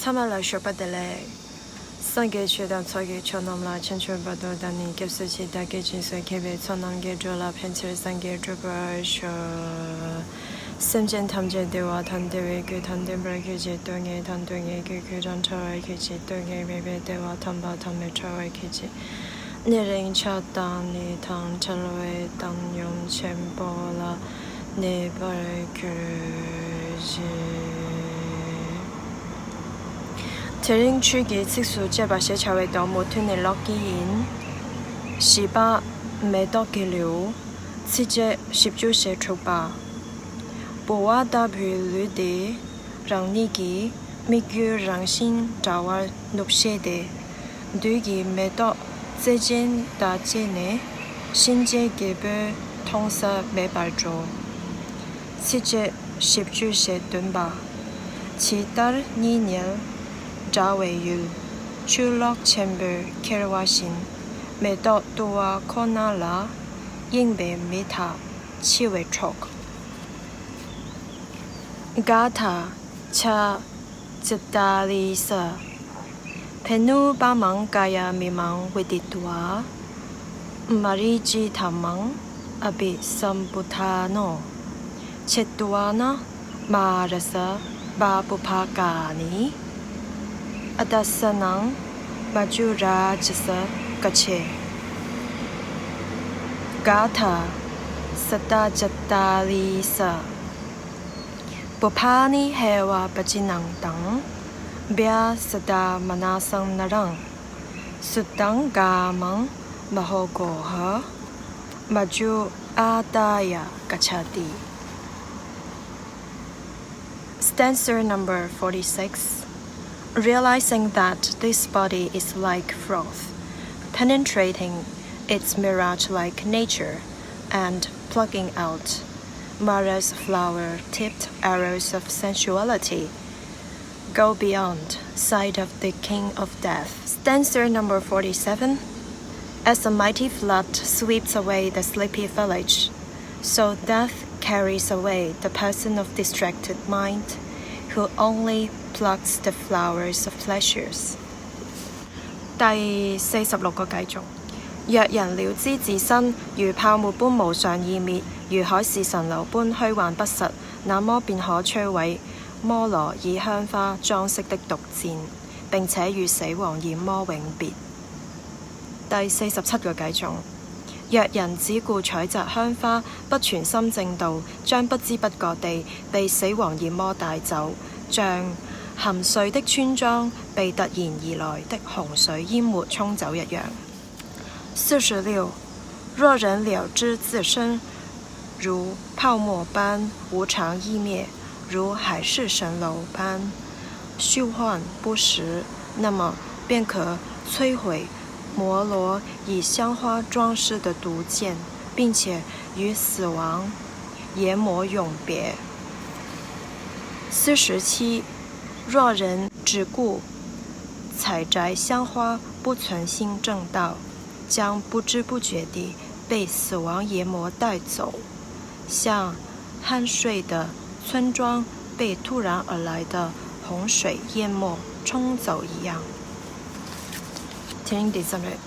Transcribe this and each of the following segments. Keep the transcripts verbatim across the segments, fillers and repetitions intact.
ཐ་མ་ལ་ཞོགས་པ་བདེ་ལེགས། སངས་རྒྱས་ཆོས་དང་ཚོགས་ཀྱི་མཆོག་རྣམས་ལ། ཕྱིན་ཆད་བར་དུ་བདག་ནི་སྐྱབས་སུ་མཆི། བདག་གིས་སྦྱིན་སོགས་མཁས་པའི་ཚོགས་རྣམས་ཀྱིས། འགྲོ་ལ་ཕན་ཕྱིར་སངས་རྒྱས་འགྲུབ་པར་ཤོག། སེམས་ཅན་ཐམས་ཅད་བདེ་བ་དང་བདེ་བའི་རྒྱུ་དང་ལྡན་པར་གྱུར་ཅིག། སྡུག་བསྔལ་དང་སྡུག་བསྔལ་གྱི་རྒྱུ་དང་བྲལ་བར་གྱུར་ཅིག། སྡུག་བསྔལ་མེད་པའི་བདེ་བ་དམ་པ་ཐོབ་ནས་གྲོལ་བར་གྱུར་ཅིག། ནད་རིམས་ཆགས་སྡང་ནད་དང་བྲལ་བའི་བཏང་སྙོམས་ཆེན་པོ་ལ་གནས་པར་གྱུར་ཅིག། དེ་རིང་ཆོས་ཀྱི་ཚིགས་སུ་བཅད་པ་ཞེས་བྱ་བའི་དོན་མུ་མཐུད་ནས་ཀློག་གི་ཡིན། བཞི་པ། མེ་ཏོག་གི་ལེའུ། ཚིགས་བཅད་བཞི་བཅུ་ཞེ་དྲུག་པ། ལྦུ་བ་ལྟ་བུའི་ལུས་དེ་རང་ཉིད་ཀྱི་སྨིག་རྒྱུའི་རང་བཞིན་འདྲ་བར་ནུབ་ཤེས་ཏེ། བདུད་ཀྱི་མེ་ཏོག་རྩེ་ཅན་དང་བཅས་ནས་གཤིན་རྗེ་རྒྱལ་པོས་མཐོང་ས་མེད་པར་འགྲོ། ཚིགས་བཅད་བཞི་བཅུ་ཞེ་བདུན་པ། ཇི་ལྟར་གཉིད་ཉལ་འདྲ་བའི་ཡུལ། ཆུ་ལོག་ཆེན་པོས་ཁྱེར་བ་བཞིན། མེ་ཏོག་དུ་བ་ཁོ་ན་ལ། གཡེངས་པའི་མི་དག་འཆི་བའི་གྲོགས། ག་ཐ། ཆ་ཙི་ཏཱ་ལི་ས། བྷེ་ནུ་པ་མཾ་ཀཱ་ཡ་མི་མཾ་བི་དི་ཏྭ། མ་རི་ཙི་དྷམ་མཾ་ཨ་བྷི་སམ་བུ་དྷ་ནོ། ཆེ་ཏྭ་ན་མ་ཧ་ར་ས་བ་བུ་བྷ་ཀཱ་ནི། ཨ་ཏ་ས་ནཾ་མ་ཙུ་ར་ཙི་ས་ཀ་ཆེ། ག་ཐ། ས་ཏ་ཙི་ཏཱ་ལི་ས། བུ་བྷ་ནི་ཧེ་ཝ་པ་ཅི་ནཾ་ཏཾ། བྱ་ས་ཏ་མ་ན་སཾ་ན་རཾ། སུ་ཏཾ་ག་མཾ་མ་ཧོ་གོ་ཧ། མ་ཙུ་ཨ་ཏ་ཡ་ག་ཆ་ཏི། Stanza number forty-six. Realizing that this body is like froth, penetrating its mirage like nature, and plucking out Mara's flower-tipped arrows of sensuality, go beyond sight of the king of death. Stanza number forty-seven. As a mighty flood sweeps away the sleepy village, so death carries away the person of distracted mind who only plucks the flowers of pleasures. 第四十六個偈頌。若人了知自身如泡沫般無常易滅，如海市蜃樓般虛幻不實，那麼便可摧毀摩羅以香花裝飾的毒箭，並且與死亡焰魔永別。第四十七個偈頌。若人只顧採摘香花，不全心正道，將不知不覺地被死亡焰魔帶走，像酣睡的村莊被突然而來的洪水淹沒沖走一樣。四十六，若人了知自身如泡沫般無常易滅，如海市蜃樓般虛幻不實，那麼便可摧毀摩羅以香花裝飾的毒箭，並且與死亡炎魔永別。四十七，若人只顧採摘香花，不存心正道，將不知不覺地被死亡炎魔帶走，像酣睡的村庄被突然而來的洪水淹没沖走一樣。དེ་རིང་འདི་ཙམ་རེད།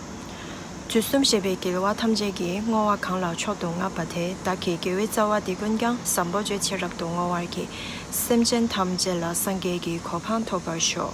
དུས་གསུམ་གཤེགས་པའི་རྒྱལ་བ་ཐམས་ཅད་ཀྱིས་བསྔོ་བ་གང་ལ་མཆོག་ཏུ་བསྔགས་པ་དེས། བདག་གི་དགེ་བའི་རྩ་བ་འདི་ཀུན་ཀྱང་བཟང་པོ་སྤྱོད་ཕྱིར་རབ་ཏུ་བསྔོ་བར་བགྱི། སེམས་ཅན་ཐམས་ཅད་ལ་སངས་རྒྱས་ཀྱི་གོ་འཕང་ཐོབ་པར་ཤོག།